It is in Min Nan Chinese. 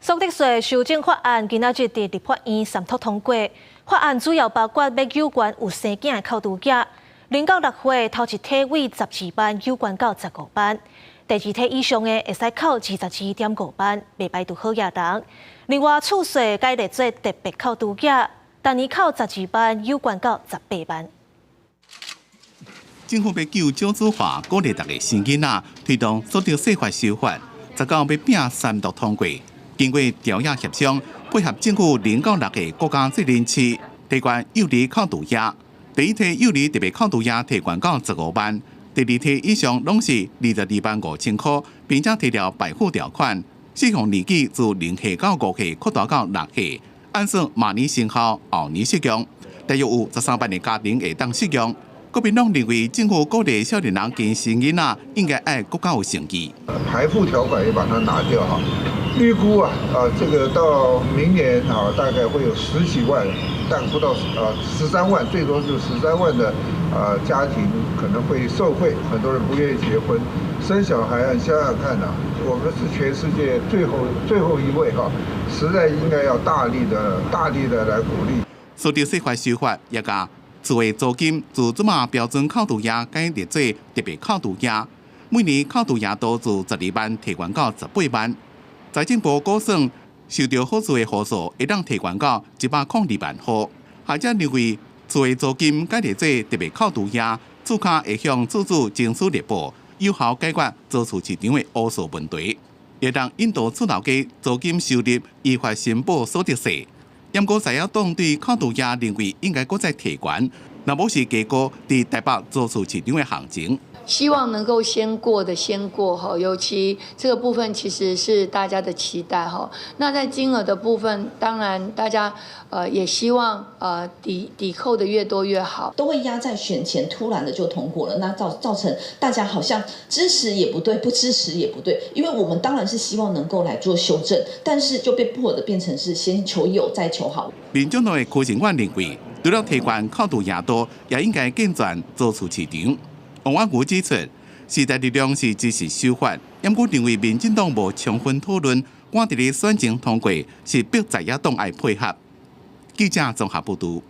所得稅修正法案今仔日佇立法院三讀通過。法案主要包括欲優懸有生囝的扣除額，0到6歲頭一梯為12萬優懸到15萬，第二梯以上的會使扣22.5萬，袂排除好額人。另外，厝稅改列做特別扣除額，逐年扣十二萬，優懸到18萬。政府欲救少子化，鼓勵大家生囡仔，推動所得稅法修法，19欲拚三讀通過。經過朝野協商，配合政府0到6歲國家責任制，提懸幼兒扣除額。第一梯幼兒特別扣除額提懸到15萬，第二梯以上攏是22萬5千箍，並且提調排富條款，適用年紀自0歲到5歲擴大到6歲，按算明年生效，後年適用。大約有13萬个家庭會當適用。國民黨認為政府鼓勵少年人勤生囡仔，應該愛閣較有誠意。排富條款也把它拿掉哈，預估啊啊，這個到明年啊，大概會有十幾萬，但不到啊十三萬，最多就十三萬的啊家庭可能會受惠。很多人不願意結婚，生小孩，你想想看呐，我們是全世界最後最後一位哈，實在應該要大力的大力的來鼓勵。所得稅法修法也共厝的租金自這馬標準扣除額改列做特別扣除額，每年扣除額都自十二萬提懸到十八萬。財政部估算，受著好處的戶數會當提懸到102萬戶。學者認為，厝的租金改列做特別扣除額，厝跤會向厝主徵取力報，有效解決租厝市場的烏數問題，會當引導厝頭家租金收入依法申報所得稅。毋過在野黨對扣除額認為應該閣再提懸，若無是低估佇台北租厝市場的行情。希望能夠先過的先過哈，尤其這個部分其實是大家的期待哈。那在金額的部分，當然大家也希望抵扣的越多越好。都會壓在選前突然的就通過了，那造成大家好像支持也不對，不支持也不對，因為我們當然是希望能夠來做修正，但是就被迫的變成是先求有再求好。民進黨的柯建銘認為，除了提懸扣除額度，也應該健全租厝市場。王婉諭指出，時代力量是支持修法，毋過認為民進黨無充分討論，趕佇咧選前通過，是逼在野黨愛配合。記者綜合報導。